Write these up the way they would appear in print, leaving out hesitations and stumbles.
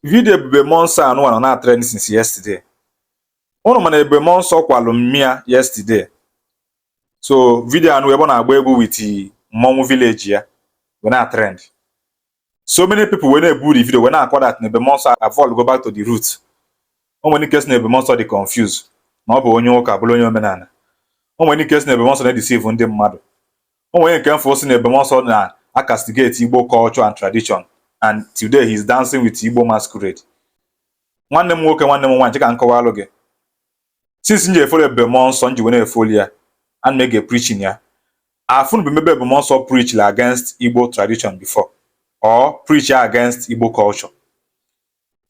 Video Ebube Mmụọ Nsọ anụwa nọ na-trend since yesterday. Ụnụ mana Ebube Mmụọ Nsọ kwalụ mmịa yesterday. So video anụ ebe ọ na-agba egwu with mmọnwụ village ya wee na-trend. So many people wee na-ebu the video wee na-akọ that na Ebube Mmụọ Nsọ have go back to the root. O nwere ike sị na Ebube Mmụọ Nsọ dị confused, na ọ bụ onye ụka bụrụ onye omenala. O nwere ike sị na Ebube Mmụọ Nsọ na-edeceive ndị mmadụ. O nwere nke mfụ sị na Ebube Mmụọ Nsọ na-acastigate Igbo culture and tradition, and today he is dancing with Igbo masquerade. Nwanne m nwoke, nwanne m nwaanyị, chika nkọwalụ gị. Since m ji efollow Ebube Mmụọ Nsọ, m ji wee na-efollow ya, ana m ege preaching ya. Afụnụ bụ ebe Ebube Mmụọ Nsọ preach against Igbo tradition before or preach against Igbo culture.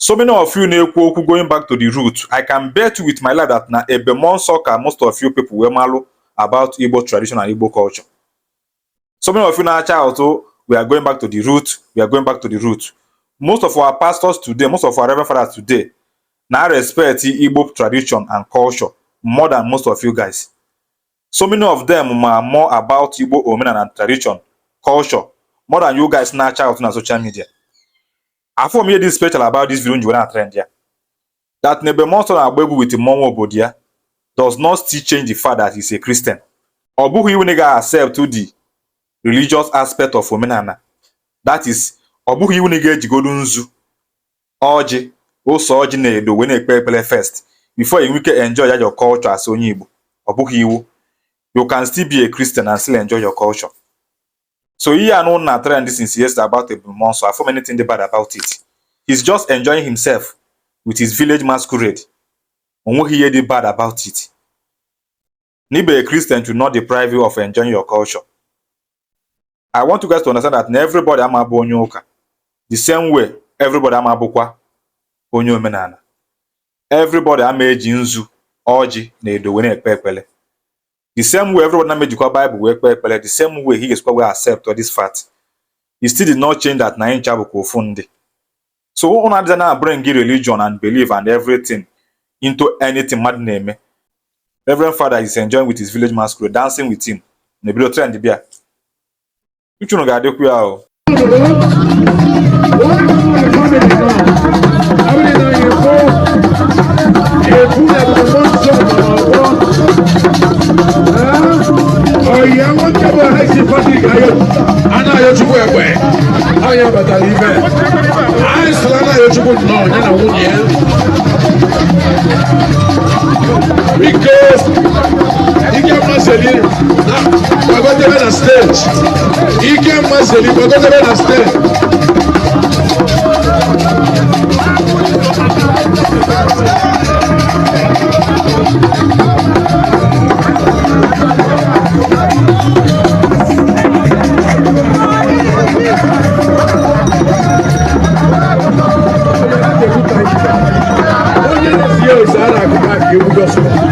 So many of you na-ekwu okwu going back to the root, I can bet you with my life that na Ebube Mmụọ Nsọ ka most of you people wee malụ about Igbo tradition and Igbo culture. So many of you na-acha ụtụ, "We are going back to the root, we are going back to the root." Most of our pastors today, most of our reverend fathers today na respect Igbo tradition and culture more than most of you guys. So many of them ma more about Igbo omenala and tradition, culture, more than you guys na-acha ụtụ na social media. Afọ m ihe dị special about this video nji wee na trend ya, that na Ebube Mmụọ Nsọ na-agba egwu with mmọnwụ obodo ya, does not still change the fact that he's a Christian. Ọ bụghị iwu na ị ga-accept the religious aspect of omenala. That is, ọ bụghị iwu na ị ga-ejigodu nzu, ọjị, ose ọjị na edo wee na-ekpe ekpere first before you ike enjoy your culture as onye Igbo. Ọ bụghị iwu. You can still be a Christian and still enjoy your culture. So ihe anụ na trend since yesterday about Ebube Mmụọ Nsọ, afọ anything dị bad about it. He's just enjoying himself with his village masquerade. O nweghị ihe dị bad about it. Na ibe a Christian should not deprive you of enjoying your culture. I want you guys to understand that na everybody ama bụ onye ụka. The same way everybody ama bụkwa onye omenala. Everybody ama eji nzu, ọjị na edo wee na-ekpe ekpere. The same way everybody na ejikwa Bible wee kpee ekpere, the same way he ga-esikwa wee accept all this fact. It still did not change that na anyị ncha bụkwa ofu ndị. So ụnụ adịghị na bring religion and belief and everything into anything mmadụ na-eme. Reverend Father is enjoying with his village masquerade, dancing with him. Na ebido trend bịa. Uche unu ga-adịkwu ya o. Ọ̀yà nwoke bụ Haiti Patrick Ayo Anayochukwu egbe ọnya batara ibe anyị sịrị Anayochukwu nnọọ ya na nwunye ya. Biko, Ike Mmaseli na gbagotebe na stage. Ike Mmaseli, gbagotebe na stage. Onye na-esi ya ose a na-akụkọ aka egwu gospel.